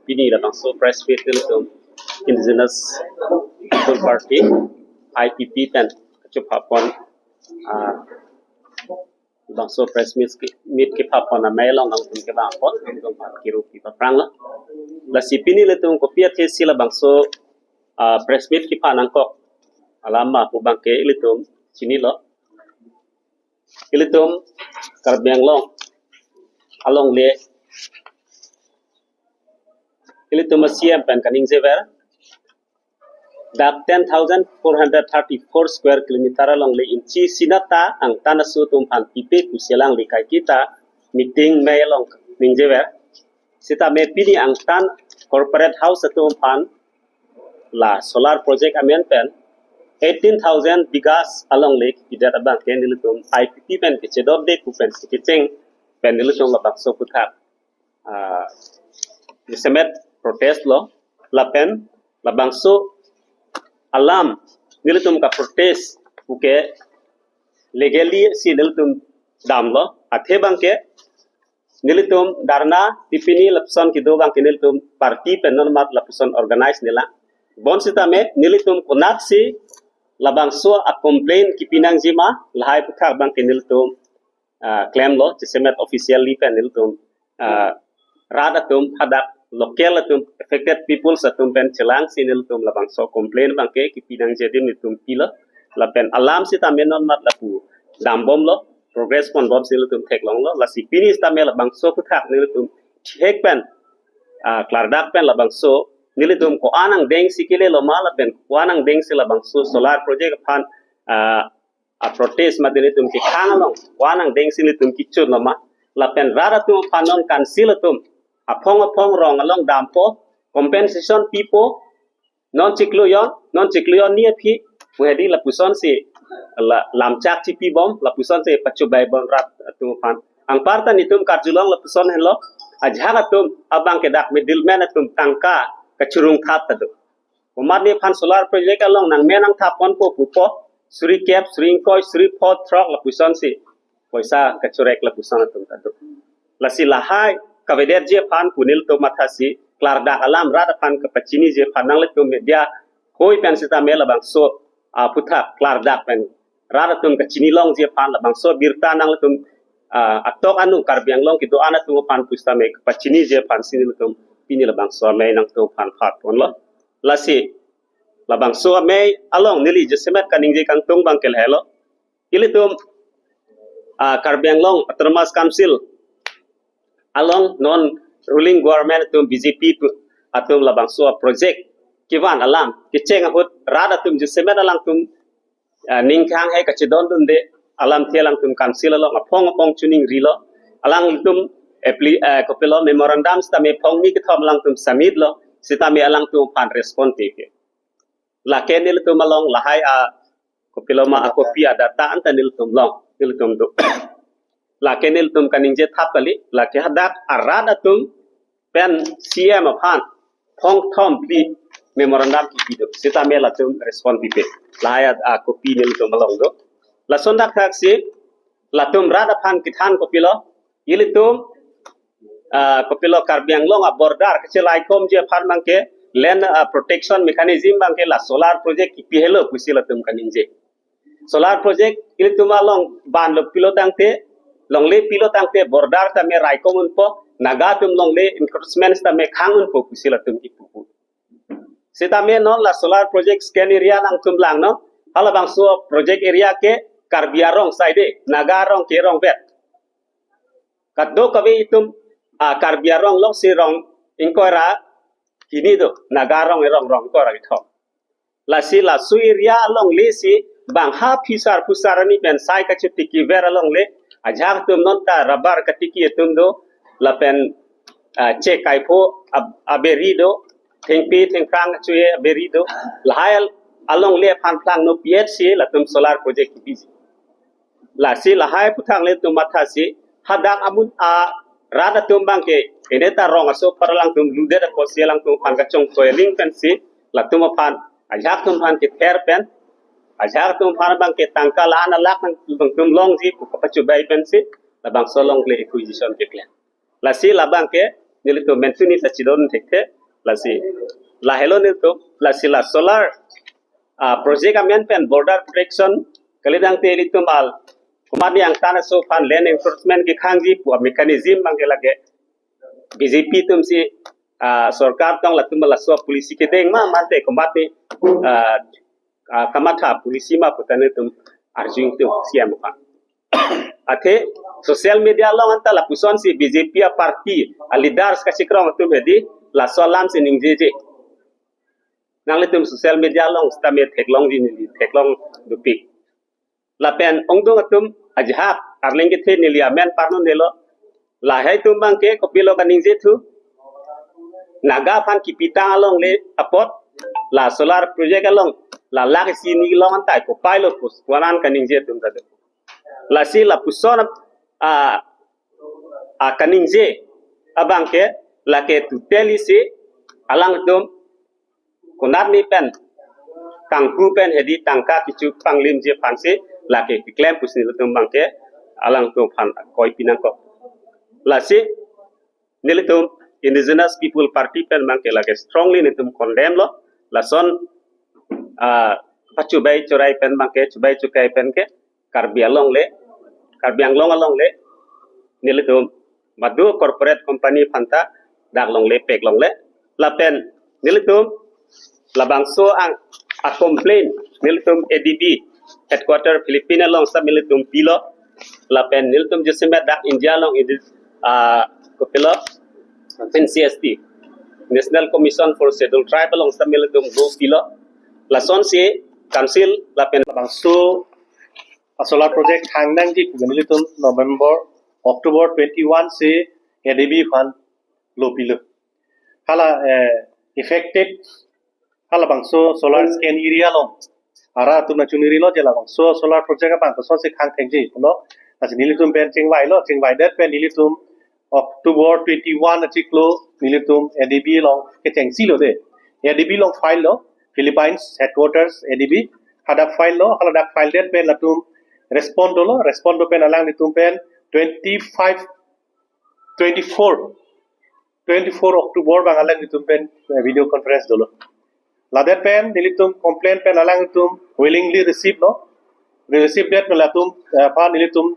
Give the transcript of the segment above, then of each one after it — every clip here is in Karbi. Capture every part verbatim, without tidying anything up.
pini labangso press meet nelitum Indigenous People Party, I P P pen chupapon, ah, labangso press meet ki, meet kipapon amei along nangtum kebang apot nangtum aphan kiru pi paprang lo. Lasi pini ilitum kopi athe si labangso, ah, press meet kipa nangkok alam ma pu abangke ilitum chinilo. Ilitum Karbi Anglong alongle ilitum a C M pen kaningjever, dak ten thousand four hundred thirty-four square kilometer alongle inchi sinata angtan aso atum aphan pipe pusi alangli kaiketa meeting mei along ningjever. Sitame pini angtan corporate house atum aphan la solar project amen pen eighteen thousand bighas alongle kipidet abangke nelitum I P P pen kechedotde pu pensi kecheng pen nelitum labangso aphuthak, ah, jasemet protest lo, lapen labangso alam nelitum ka protest puke legally si nelitum damlo, athe abangke nelitum dharna tipini lapuson kedo abangke nelitum party pen non mat lapuson organize neli. Bonsitame nelitum konatsi labangso a complaint kipi nangji ma lahai aphuthak abangke nelitum, ah, klemlo, jasemet officially pen nelitum, ah, rat atum hadak local atum affected peoples atum pen chelangsi nelitum labangso complaint abangke kipi nangji adim nelitum pilo. Lapen alam sitame non mat lapu dambomlo, progress ponbomsi nelitum theklonglo. Lasi pini sitame labangso aphuthak nelitum thihek pen, ah, klardak pen labangso nelitum ko-an angdengsi kelelo ma lapen ko-an angdengsi labangso solar project aphan, ah, a protest mate nelitum kekhang along ko-an angdengsi nelitum kechunlo ma lapen rat atum aphan non council atum aphong aphong rong along dampo, compensation pipo, non chiklo jon, non chiklo jon ni aphi, pu hedi lapusonsi la, lamchak chipibom, lapusonsi pachubaibom rat atum aphan. Anparta nelitum karjulong lapuson henlo, ajahak atum abangke dak middleman atum tangka kachurung thap ta do. Komatne aphan solar project along nangme nangthap ponpo pupo, suri kep, suri ingkoi, suri pho, throk lapusonsi poisa kachorek lapuson atum ta do. Lasi lahai kavedetji aphan pu nelitum mathasi klardak alam rat aphan kapachiniji aphan nanglitum media hoi pen sitame labangso, ah, aphuthak klardak pen rat atum kachinilongji aphan labangso birta nanglitum, ah, atok anu Karbi Anglong kedo-an atum aphan pusitame kapachiniji aphansi nelitum pini labangso amei nangtum aphan phat ponlo. Lasi labangso amei along neli jasemet kaningje kangtung abangke lahelo. Ilitum, ah, Karbi Anglong Autonomous Council along non ruling government atum B J P tu, atum labangso project kevan alam kecheng ahut rat atum jasemet alangtum, ah, ningkhang hai kachedondunde alamthe alangtum council along aphong aphong chuningrilo. Alangtum appli-, ah, kopilo memorandum sitame phongni kethom alangtum submit lo, sitame alangtum aphan respond tike. Lake nelitum along lahai a kopilo ma a copy a data anta nelitum long, nelitum do. Lake nelitum kaningje thap kali, lake hadak arat atum pen C M aphan phongthom phli memorandum kipi do. Sitame latum respond pipe. Lahai a, a copy nelitum along do. Lason dak thaksi latum rat aphan kethan kopilo, ilitum, ah, kopilo Karbi Anglong a border kachelaikomji aphan abangke land, ah, protection mechanism abangke la solar project kipi helo pusi latum kaningje. Solar project ilitum along ban lo pilo tangte, longle pilo tangte border tame raikom unpo, Naga atum longle encroachment tame khang unpo pusi latum kipupu. Sitame non la solar project scan area nangtum langnon, halabangso project area ke Karbi arong side, Naga arong ke rong vet. Kadokave itum, ah, Karbi arong alongsi rong ingkoi ra hini do, Naga arong erong rong ingkoi ra kethom. Lasi laso area alongle si bang ha phisar phusar ani pen sai kachotiki ver alongle, ajahak atum non ta rubber katiki atum do, lapen, ah, che kaipho ab-, aberi do, thengpi thengphrang chuye aberi do, lahai al-, alongle aphan phlangno P H C latum solar project kipiji. Lasi lahai aphuthak nelitum mathasi hadak amun arat atum abangke ene ta rong aso apar alangtum ludet apotsi alangtum aphan kachongtoi aling pensi latum aphan ajahak atum aphan kether pen, ajahak atum aphan abangke tangka la-an alak nangtum longji pu kapachubai pensi labangso alongle acquisition keklem. Lasi labangke nelitum mentu ni ta chidon thekthe, lasi lahelo nelitum, lasi la solar ah, project amen pen border protection kali tangte ilitum al komatne angtan aso aphan land encroachment kekhangji pu mechanism abangke lake B J P atumsi ah, sorkar tong latum laso policy kedeng ma mate komatne ah, ah, kamatha policy ma pu ta nelitum arjudun atum C M aphan. Athe social media along anta lapusonsi B J P a party a leaders kachikrong atum hedi laso alamsi ningjeje. Nanglitum social media along sitame theklongji neli theklong dopik. Lapen ongdung atum ajahak arleng kethe neli amen parnon delo. Lahai atum abangke kopilo kaningje thu. Naga aphan kipitang alongle apot la solar project along la lak isi ni along antai kopai lo pus puanan kaningje atum tado. Lasi lapuson ah, ah, kaningje abangke lake tuteli si alangtum konatne pen kangku pen hedi tangka kecho panglimji aphansi lake keklem pusi nelitum abangke alangtum aphan koi pinangkok. Lasi nelitum Indigenous People Party pen abangke lake strongly nelitum condemn lo. Lason ah, pachubai churai pen abangke chubai chukai pen ke Karbi alongle, Karbi Anglong alongle nelitum madu corporate company aphan ta dak longle pek longle lapen nelitum labangso ang a complaint nelitum A D B headquarter Philippine along sitame nelitum pilo lapen nelitum jasemet dak India along idi ah, kopilo N C S T, National Commission for Scheduled Tribe along sitame nelitum go pilo. Lasonsi council lapen labangso a solar project hangnangji pu nelitum November, October twenty-one si A D B aphan lo pilo. Hala eh, affected halabangso solar scan area along ara atum nangchungrilo je labangso solar project abang kosonsi khang thekji pulo. Lasi nelitum pen chingvailo, chingvaidet pen nelitum October twenty-one achiklo nelitum A D B along kechengsi lo de. A D B along file lo, Philippines headquarters A D B. Hadak file lo, haladak file det pen latum respond dolo, respond do pen alanglitum pen twenty-five, twenty-four, twenty-four October abang alanglitum pen eh, video conference dolo. Ladet pen nelitum complaint pen alanglitum willingly receive lo. Receive det pen latum eh, aphan nelitum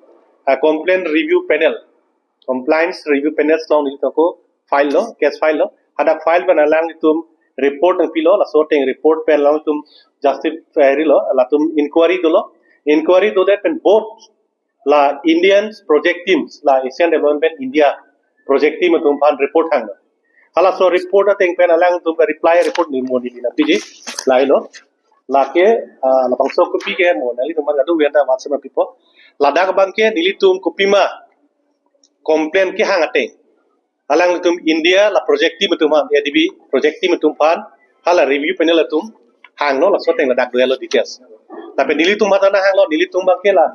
eh, complaint review panel, compliance review panel along nelitum ako file lo, case file lo. Hadak file pen alanglitum report nangpilo, laso ateng report pen alanglitum justify lo, latum inquiry dolo. Inquiry dodet pen both la Indian project teams, la Asian Development Bank India project team atum aphan report hanglo. Halaso report ateng pen alangtum ka reply report ni mo ni na piji. Lahelo. Lake ah, labangso kopi ke mo nelitum aphan kadokave ta WhatsApp pipo. Ladak abangke nelitum kopima complaint kehang ateng alanglitum India la project team atum aphan, A D B project team atum aphan hala review panel atum hanglo, laso ateng ladak do-etlo details. Tapi nelitum aphan ta nanghanglo, nelitum abangke la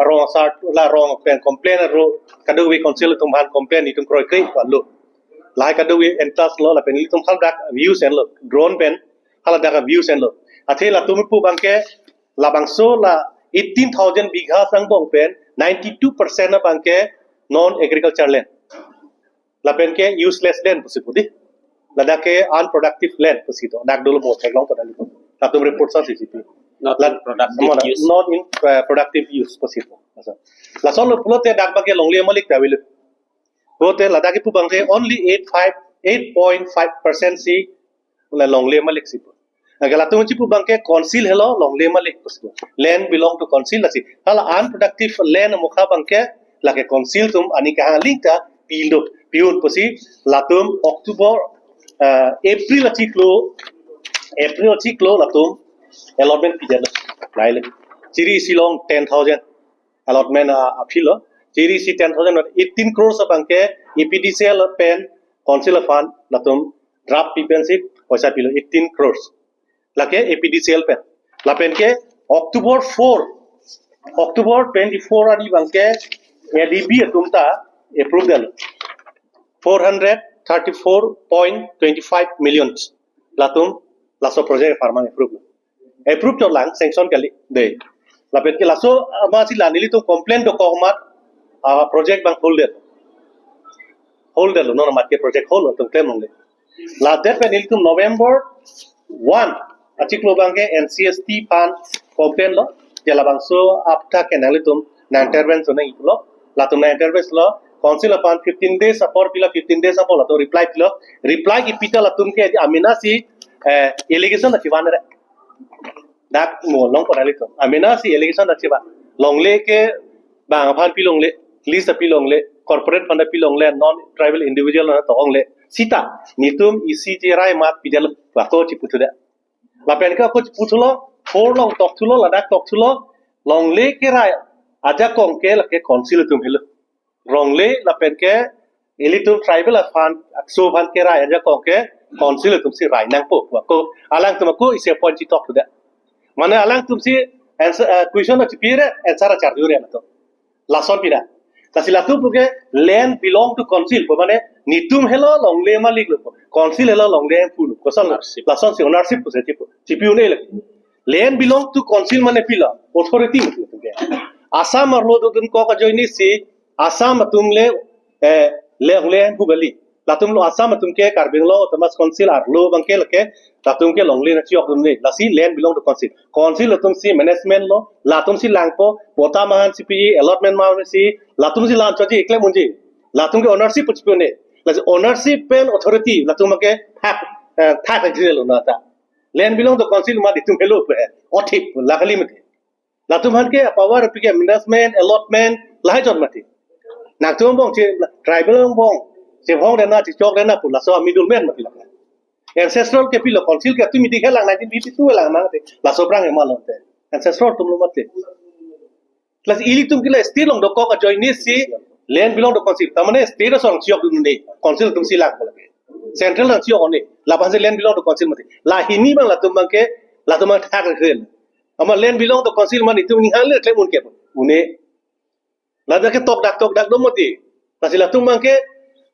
rong asar, la rong pen complaint aro kadokave council atum aphan complaint nelitum kroikre vanlo. Lahai kadokave entas lo lapen nelitum haladak views enlo, drone pen haladak views enlo. Athe latum pu abangke labangso la eighteen thousand bigha angbong pen ninety-two percent abangke non agriculture land. Lapen ke useless land pusi pu di. Ladak ke unproductive land pusi to. Dak dolo mo theklong pada lipo. Latum report sa C C P. Not La- in productive Amona, use. Not in uh, productive use pusi to. Laso. Laso lo pulote dak abangke longle malik ta avelo. Pulote ladak ke pu abangke only eight five, eight point five percent si la longle malik si pu. Agar latum chipu abangke council helo longle malik pusi. Land belong to council lasi. Hala unproductive land mokha abangke lake council atum ani kahang link ta pilo piun pusi latum October, uh, April achiklo, April achiklo latum allotment pidetlo. Laile. Chiri isi along ten thousand allotment uh, apilo. Chiri isi ten thousand eighteen crores abangke A P D C L pen council fund latum draft pi pensi poisa pilo eighteen crores. Lake A P D C L pen. Lapen ke October four, October twenty-four ari abangke A D B atum ta approve dalo. Four hundred thirty-four point twenty-five million latum laso project apharman approve. Approve to lang sanction kali de. Lapen ke laso ama si la nelitum complaint dokok amat ah, project abang hold det. hold lo, non mat ke project hold lo, tum klem longle. Ladet pen ilitum November one achiklo abangke N C S T aphan complain lo, je labangso apta ke nanglitum nang intervene nangji pulo, latum nang intervene lo, council aphan fifteen days apor pilo, fifteen days apor latum reply pilo, reply kipi ta latum ke amena si eh, allegation ta chivan re. Dak mo longpo nanglitum. Amena si allegation ta chivan. Longle ke bang aphan pi longle, list pi longle, corporate aphan pi longle, non tribal individual na to ongle. Sita, netum isi cherai mat pidel ako chipu thudet. Lapen ke ako chipu thulo, four along tok thulo, ladak tok thulo, longle kerai ajakong ke lake council atum helo. Longle lapen ke ilitum tribal aphan, ACSU aphan kerai ajakong ke council atum si rai nangpo. Ako alangtum ako isi point chitok thudet. Mane alangtum si answer, eh, question achipi re, answer achar jure na to. Lason pina. Lasi latum puke land belong to council pu, mane netum helo longle malik lo pu, council helo longle pu lo. Koson lo? Ownership. Lason si ownership pu se chipu. Chipi un-e lagi. Land belong to council mane pilo, authority mane latum ke. Assam arlo dodun kok ajoine si Assam atum le, eh, le longle pu kali. Latum lo Assam atum ke Karbi Anglong Autonomous Council arlo abangke lake latum ke longle nangchijokdunde. Lasi land belong to council. Council atum si management lo, latum si langpo, patta mahan si pi, allotment mahan si, latum si lan choji, keklem unji. Latum ke ownership pu chipi un-e. Lasi ownership pen authority latum ke thak, eh, thak jile lo na ta. Land belong to council mat itum helo pe. Othip la kali mate. Latum aphan ke power pi ke management, allotment, lahai jon mati. Nangtum angbong che, tribal angbong chevong dena, chechok dena pu laso a middleman mati la. Ancestral ke pilo, council ke tumi dikhe lang nineteen fifty-two lang mati. Laso aphrang ema lo te. Ancestral atum lo mati. Lasi ilitum ke la state along dokok ajoine si land belong to council. Ta mane state asong chijokdunde, council atum si lang lake. Central nangchijok un-e, lapen si land belong to council mati. La hini abang latum abangke, latum abang thak rel. Amat land belong to council mane itum ning hal le klem un ke un-e. Ladak ke tokdak tokdak do mati. Lasi latum abangke,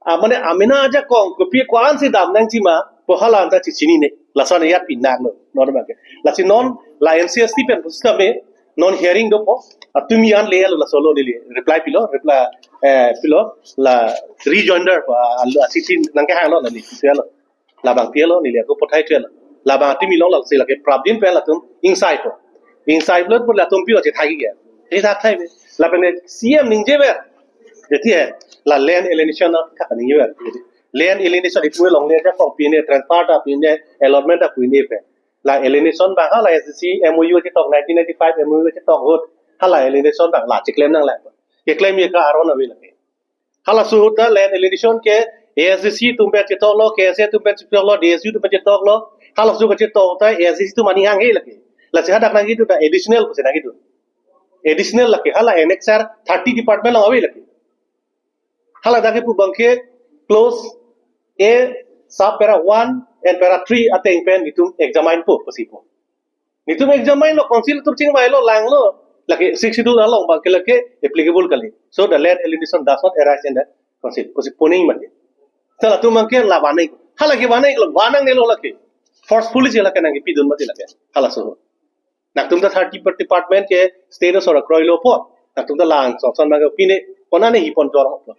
ah, mane amena ajakong kopi ko-an si dam nangji ma pu hala anta chichinine. Lason ejat pinang lo, non abangke. Lasi non la N C S T pen pusitame non hearing dopo, ah, tumi an le lo, laso lo neli reply pilo, reply, eh, pilo, la rejoinder pa, ah, lo, ah, chithi nangkehang lo, la neli, lo. Labang pi lo, neli ako pathai thulo. Labang atimi along lasi lake prapdin pen latum ingsaipo. Ingsai lo pu latum pilo, chethak ke. Chethak thai be. Lapen C M ningje be. Jadi eh, la land alienation na thak ningje be. Land alienation itum longle ajakong pine, transfer ta pine, allotment ta pine pe. La alienation abang hala S D C M O U chitok, nineteen ninety-five M O U chitok ahut. Hala alienation abang la chiklem nang la. Keklem ye ka aron ave lake. Halaso ahut ta land alienation ke A S D C atum pen chitok lo, K S A atum pen chitok lo, D S U atum pen chitok lo. Halaso kachitok ta A S D C atum aning hanghe lake. Lasi hadak nangji tu ta additional pusi nangji tu. Additional lake, hala annexure thirty department along ave lake. Hala dak kepu abangke clause A sub para one and para three ateng pen itum examine po pusi pu. Netum examine lo, council atum chingvai lo, lang lo, lake Sixth Schedule along abangke lake applicable kali. So the land alienation does not arise in the council. Pusi puning mati. Ta latum abangke la vanai. Hala ke vanai lo, vanang ne lo lake. Forcefully si lake nangkepidun mati lake. Halaso. Nangtum ta thirty per department ke state asor akroi lo po. Nangtum ta lang so son mangke pine, konane hi pon jor po.